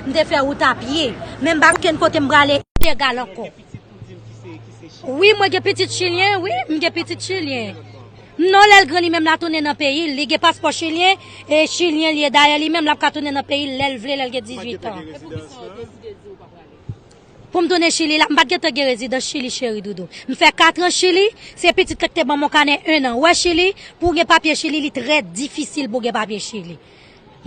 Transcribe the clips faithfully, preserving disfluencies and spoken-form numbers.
M te fè wout a pye. Men m pa gen okenn kote m prale ilegal ankò. Wi, mwen gen pitit chilyen, wi, m gen pitit chilyen. Non, lè l gran li menm l a tounen nan peyi l, li gen paspò chilyen, e chilyen li ye. Dayè li menm l ap ka tounen nan peyi l lè l vle, lè l gen dizuit an. Pou m tounen Chili la, m pa t gentan gen rezidans Chili, cheri doudou. M fè kat an Chili, se pitit la ki te ban m yon kanè en an. Ou wè Chili, pou w gen papye Chili, li trè difisil pou w gen papye Chili.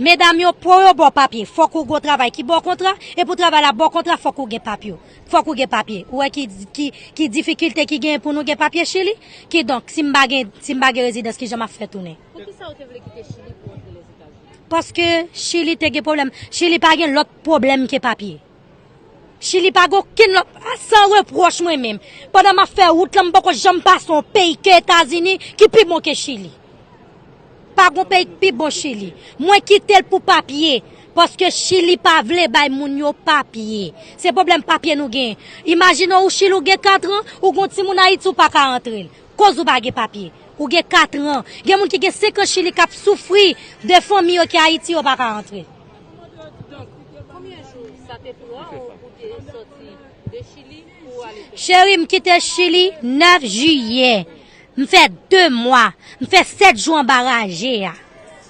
Medam yo, pou yo ba w papye, fòk ou gen yon travay ki ba w kontra, e pou travay la ba w kontra, fòk ou gen papye. Fòk ou gen papye. Ou wè ki, ki, ki difikilte ki genyen pou nou gen papye Chili? Kidonk, si m pa gen, si m pa gen rezidans, kijan m ap fè tounen? Poukisa ou te vle kite Chili pou antre Lèzetazini? Paske Chili te gen pwoblèm. Chili pa gen lòt pwoblèm ke papye. Chili pa gen okenn lòt, a, san repwòch mwen menm. Pandan m ap fè wout lan, m poko janm pase yon peyi ke Etazini ki pi bon ke Chili. Pa gen peyi ki pi bon Chili. Mwen kite l pou papye, paske Chili pa vle bay moun yo papye. Se pwoblèm papye nou gen. Imajine w Chili ou gen kat an, ou gen yon timoun Ayiti ou pa ka antre l. Koz ou pa gen papye. Ou gen kat an. Gen moun ki gen senk an Chili k ap soufri de fanmi yo ki Ayiti yo pa ka antre. Donk, konbyen jou sa te pran ou pou te sòti de Chili pou w ale Pèri? Cheri, m kite Chili nèf jiyè. M fè de mwa. M fè sèt jou anba raje a.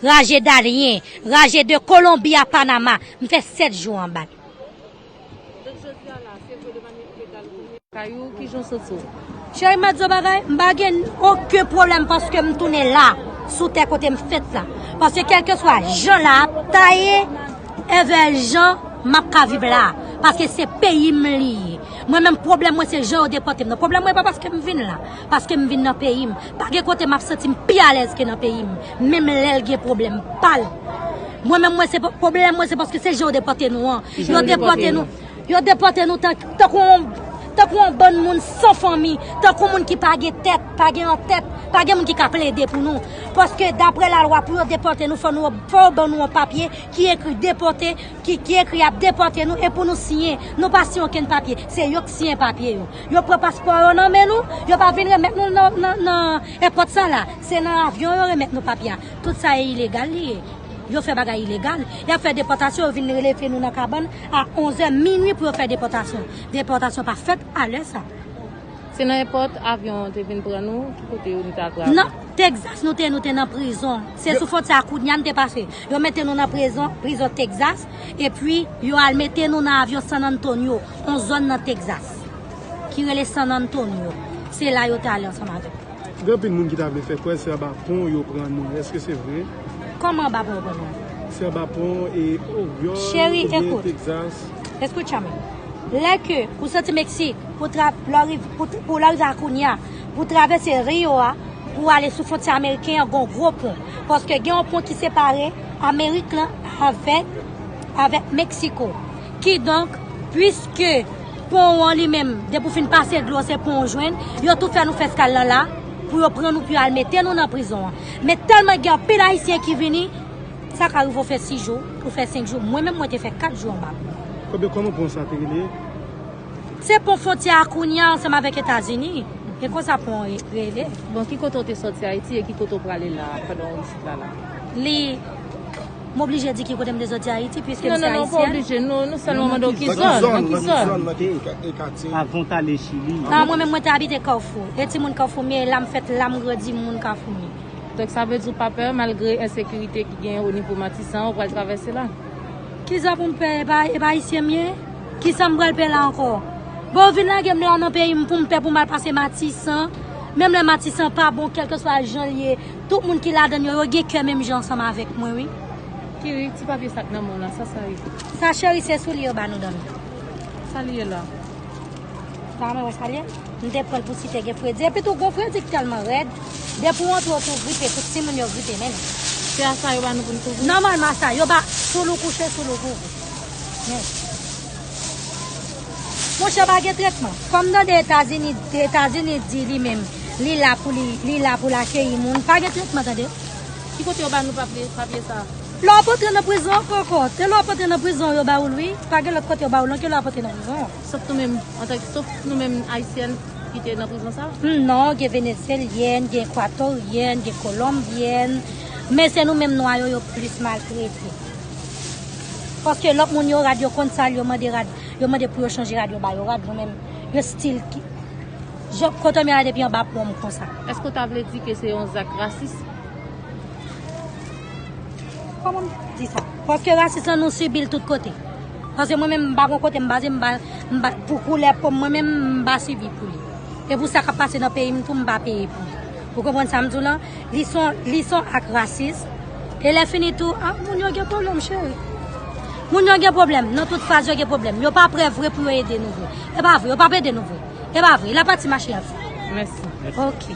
Raje Darien, raje de Kolonbi a Panama. M fè sèt jou anba l. Donk, jodi a la, se vre de manyè ilegal ou tounen kay ou, kijan w santi w? Cheri, m ap di w bagay, m pa gen okenn pwoblèm paske m tounen la, sou tè kote m fèt la. Paske kèlkeswa jan la ap taye, envè jan m ap ka viv la. Paske se peyi m li ye. Mwen menm, pwoblèm mwen se jan yo depòte m nan. Pwoblèm mwen pa paske m vin la, paske m vin nan peyi m. Pa gen kote m ap santi m pi alèz ke nan peyi m, menm lè l gen pwoblèm pa l. Mwen menm, mwen se po-, pwoblèm mwen se paske se jan yo depòte nou an. Yo depòte nou. Yo depòte nou tan-, tankou yon, tankou yon bann moun san fanmi, tankou moun ki pa gen tèt, pa gen antèt, pa gen moun ki ka plede pou nou. Paske daprè lalwa, pou yo depòte nou, fò nou, fò yo ban nou yon papye ki ekri depòte, ki, ki ekri y ap depòte nou, e pou nou siyen. Nou pa siyen okenn papye. Se yo k siyen papye yo. Yo pran paspò yo nan men nou, yo pa vin remèt nou nan, nan, nan èpòt sa la. Se nan avyon yo remèt nou papye a. Tout sa e ilegal li ye. Yo fè bagay ilegal. Y ap fè depòtasyon, yo vin rele fè nou nan kabann a onzè minui pou yo fè depòtasyon. Depòtasyon pa fèt a lè sa. Se nan èpòt avyon an te vin pran nou, ki kote yo nou te atrape? Nan Texas nou te, nou te nan prizon. Se sou fwontyè a Cunha n te pase. Yo mete nou nan prizon, prizon Texas, epi yo al mete nou nan avyon San Antonio, yon zòn nan Texas, ki rele San Antonio. Se la yo te ale ansanm avèk nou. Gen anpil moun ki ta vle fè kwè se anba pon yo pran nou. Èske se vre? Kòman anba pon yo pran nou? Se anba pon e Oryòl, cheri, oubyen ekout. Texas. Escúchame. Lè ke ou soti Meksik, pou tra-, lè w riv-, pou, pou lè w rive a Cunha, pou travèse Rio a, pou ale sou fwontyè ameriken an, gon gwo pon. Paske gen yon pon ki separe Amerik lan avèk, avèk Meksiko. Kidonk, piske pon an li menm, depi w fin pase dlo, se pon w jwenn, yo tou fè nou fè eskal lan la, pou yo pran nou, pou yo al mete nou nan prizon an. Men tèlman gen anpil Ayisyen ki vini, sa ka rive w fè sis jou, ou fè senk jou. Mwen menm, mwen te fè kat jou anba pon. Konbyen, kòman pon sa te rele? Se pon fwontyè a Cunha ansanm avèk Etazini. E konsa pon an re-, rele. Bon, ki kote w te sòti Ayiti e ki kote w prale la pandan w isit la la? Li, m oblije di ki kote m te sòti Ayiti, piske m se ayisyèn. Non, non, non, ou pa oblije. Nou, nou sèlman mande w ki zòn, nan ki zòn, nan ki zòn, nan ki katye. Avan w t ale Chili. A, mwen menm, mwen te abite Kafou. E timoun Kafou m ye, la m fèt, la m grandi, moun Kafou m ye. Donk, sa vle di w pa pè, malgre ensekirite ki genyen o nivo Matisan, ou pral travèse la? Kisa pou m pè, e pa, e pa ayisyen m ye? Kisa m pral pè la ankò? Bon, yo vin lage m la nan peyi m pou m pè pou m al pase Matisan. Menm lè Matisan pa bon, kèlkeswa jan l ye, tout moun ki ladan l yo, yo gen kè menm jan ansanm avèk mwen, wi. Kiri, ti papye sa k nan men w la, sa sa ye? Sa, cheri, se soulye yo ba nou dòmi. Sa li ye la? Sa mwen wè sa l ye? M te pran l pou si te gen fredi. Epi tou, gon fredi k tèlman rèd. Depi w antre, w tou gripe, tout timoun yo gripe, men. Se a sa yo ba nou pou n kouvri? Nòmalman, sa yo ba, soul ou kouche, soul ou kouvri. Men. Monchè, pa gen tretman. Kòm tande Etazini, Etazini di li menm, li la pou li, li la pou l akeyi moun. Pa gen tretman, tande. Ki kote yo ba nou papye, papye sa? Lè w ap antre nan prizon ankò, ankò. Se lè w ap antre nan prizon yo ba ou l, wi. Pa gen lòt kote yo ba ou l, non, ke lè w ap antre nan prizon. Sof nou menm, antanke, sof nou menm Ayisyèn ki te nan prizon sa? Hmm, non, gen Venezyelyèn, gen Ekwatoryèn, gen Kolonbyèn. Men se nou menm nwa yo, yo plis maltrete. Paske lòt moun yo rad, yo konn sa l, yo mande rad, yo mande pou yo chanje rad, yo ba yo rad, mwen menm, yo stil ki. Jan, kote m ye la depi anba pon m konsa. Èske w ta vle di ke se yon zak rasis? Kòman m di sa? Paske rasis lan nou sibi l tout kote. Paske mwen menm m pa gon kote m baze, m pa, m pa, pou koulè po m, mwen menm m pa sibi pou li. E pou sa k ap pase nan peyi m tou, m pa peye pou li. Ou konprann sa m di w lan? Li son, li son ak rasis. E lè fini tou, ah, moun yo gen pwoblèm, cheri. Moun yo gen pwoblèm. Nan tout faz yo gen pwoblèm. Yo pa prè vre pou yo ede nou vre. E pa vre, yo p ap ede nou vre. E pa vre. La pati mache ap fè. Mèsi. Ok.